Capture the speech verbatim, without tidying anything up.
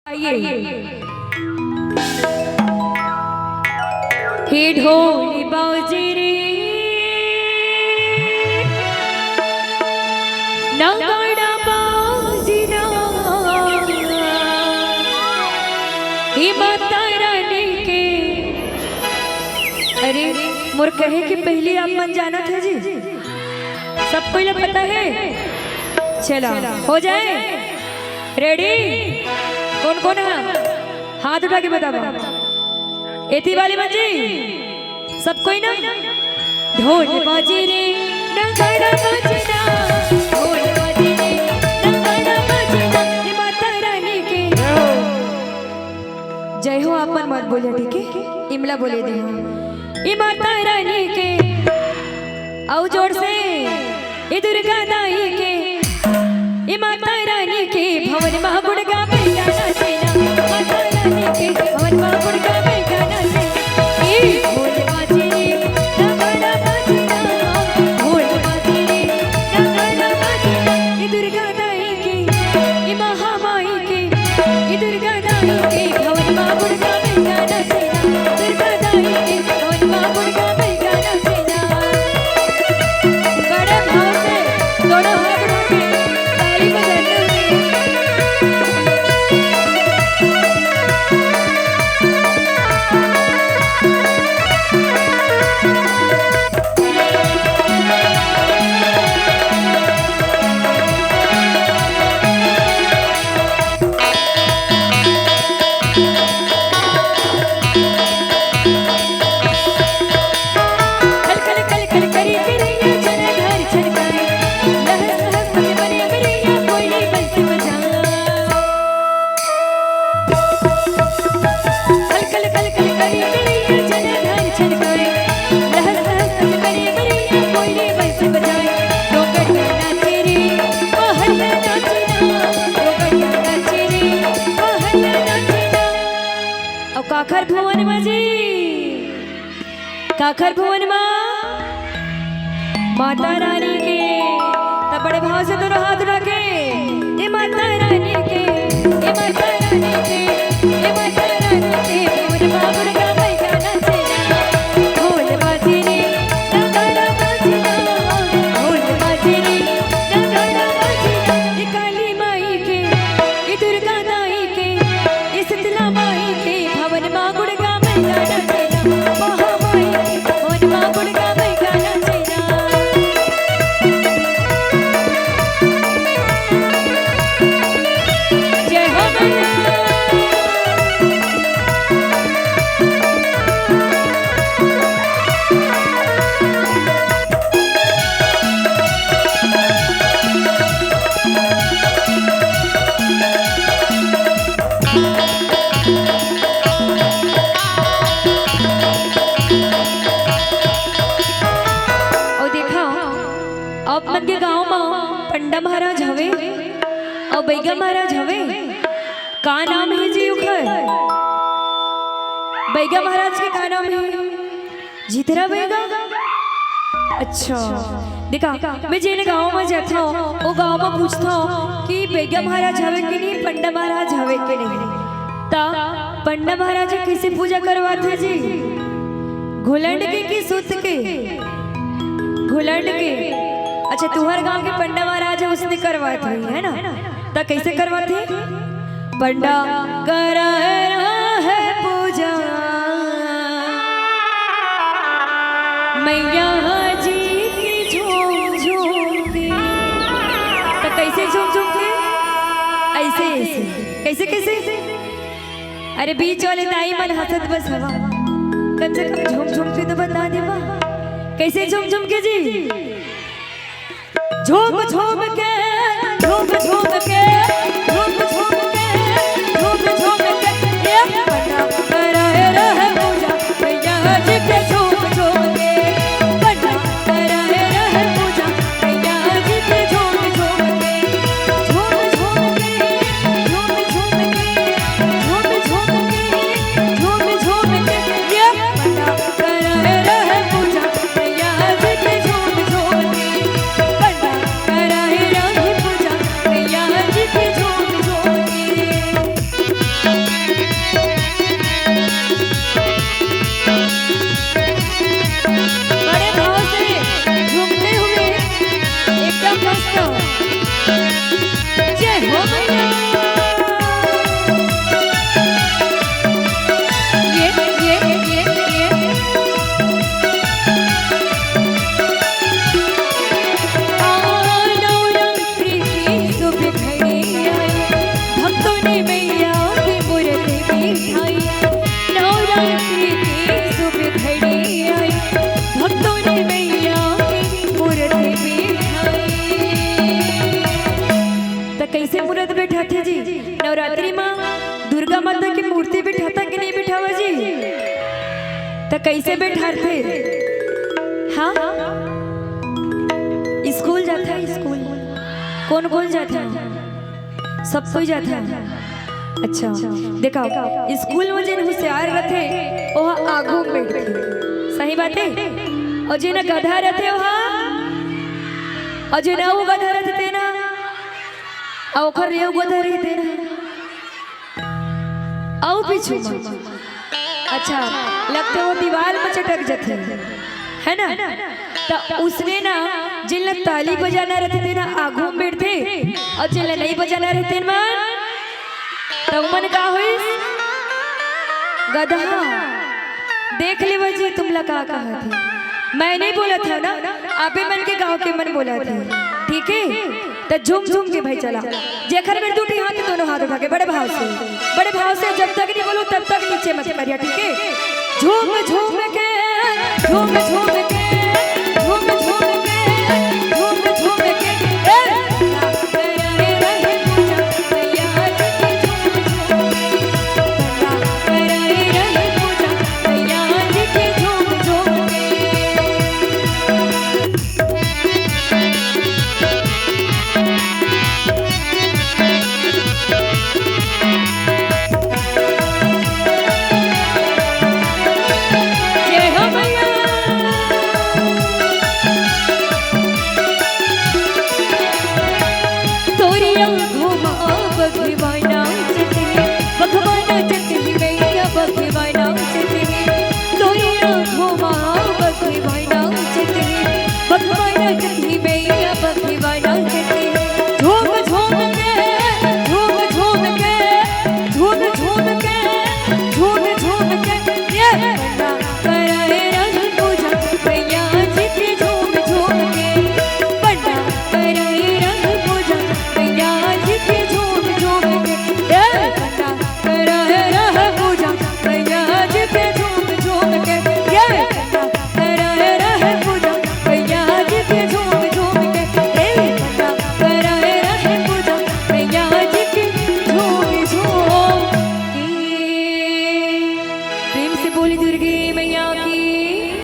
आइए। हे ढोल बाजे रे, नगाड़ा बाजे ना, हे माता रानी के। अरे, मोर कहे के पहिली आप मन जानत हे जी, सब कोई ला पता हे। चला, हो जाए। रेडी? कोन कोन हे? हाथ उठा के बतावा। एती वाले मन जी, सब कोई ना? ढोल बाजे रे, नगाड़ा बाजे ना, ढोल बाजे रे, नगाड़ा बाजे ना, हे माता रानी के। जय हो, आप मन मत बोलिया, ठीक है? इमला बोले दे हम। ए माता रानी के, अउ जोर से, ए दुर्गा दाई के, ए माता रानी के, भवन मा गुण गावे गाना सेना, माता रानी के, भवन मा गुण गावे गाना सेना। ए ढोल बाजे रे, नगाड़ा बाजे ना, ढोल बाजे रे, नगाड़ा बाजे ना, ए दुर्गा दाई के, ए महामाई के, ए दुर्गा दाई के, भवन मा गुण गावे गाना सेना, दुर्गा दाई के, भवन मा गुण गावे गाना सेना। बड़े भाव से दोनों हाथ उठा के ताली बजाते हुए। खल खल खल खल करी बिरैया, जरा घर छनकाए। लहस लहस पग बने बिरैया, कोयली बंसी बजाए। खल खल खल खल करी बिरैया, जरा घर छनकाए। लहस लहस पग बने बिरैया, कोयली बंसी बजाए। डोंगर नाचे रे, पहरिया नाचे ना। डोंगर नाचे रे, पहरिया नाचे ना। अउ काखर भुवन मा जी, काखर भुवन मा माता रानी के। त बड़े भाव से दोनों हाथ उठा के, ए माता रानी के, ए माता रानी के, ए माता रानी के, भुवन मा गुण गावे गाना सेना। ढोल बाजे रे, नगाड़ा बाजे ना, ढोल बाजे रे, नगाड़ा बाजे ना। ए काली माई के, ए दुर्गा दाई के, ए शीतला माई के, भवन मा गुण गावे गाना सेना, महामाई के, भवन मा गुण गावे गाना सेना। जय हो मैया। अउ देखा, आप मन के गांव म पंडा महाराज हवे अउ बैगा महाराज हवे। का नाम हे जी ओखर? बैगा महाराज के का नाम हे? जीतरा बैगा। अच्छा, देखा, मैं जेन गांव म जाथव, ओ गांव म पूछथव कि बैगा महाराज हवे कि नहीं, पंडा महाराज हवे कि नहीं। त पंडा महाराज कइसे पूजा करवाथे जी? घुलंड के कि सुत के? घुलंड के। अच्छा, तुहर गांव के पंडा महाराज हे, उसने करवाथे, है ना? त कइसे करवाथे? पंडा करा हे पूजा मैया जी के झूम झूम के। त कइसे झूम झूम के? अइसे, अइसे। कइसे, कइसे? अरे बीच वाले दाई मन हंसत बस हवा। कम से कम झूम झूम के तो बता देवा। कइसे झूम झूम के जी? झूम झूम के, झूम झूम के, झूम झूम के, झूम झूम के। ये पंडा करे रहे पूजा मैया जी के झूम झूम के। पंडा करे रहे पूजा मैया जी के झूम झूम के। झूम झूम के, झूम झूम के, झूम झूम के, झूम झूम के। ये पंडा करे रहे पूजा मैया जी के झूम झूम के। पंडा करे रहे पूजा मैया जी के झूम झूम कुर्ती बिठाता कि नहीं बिठावा जी? त कैसे बिठारथे? हाँ, स्कूल जाता है, स्कूल। कौन कौन जाता है? सब कोई जाता है। अच्छा, देखा, स्कूल में जेन होशियार रथे, ओह आगू में बैठथे। सही बात है। और जेन गधा रथे, ओह, और जेन अउ गधा रथे तेन, और ओकर रेव गधा रथे तेन, अउ पीछू में। अच्छा, लगथे वो दीवार में चटक जथे, है ना? त उसने ना, जेन ला ताली बजाना रथे तेन आगू में बैठथे, और जेन ला नहीं बजाना रथे तेन मन, त उमन का होइस? गधा। देख लेवा जी, तुमला का कहत हे। मैं नहीं बोलत हूँ ना, आपे मन के गांव के मन बोलत हे। ठीक है, त झूम झूम के भाई चला। जेकर मेर दू ठी हाथ, दोनों हाथ उठा के बड़े भाव से, बड़े भाव से, जब तक नहीं बोलूं तब तक नीचे मत करिया, ठीक है? झूम झूम के, झूम झूम के,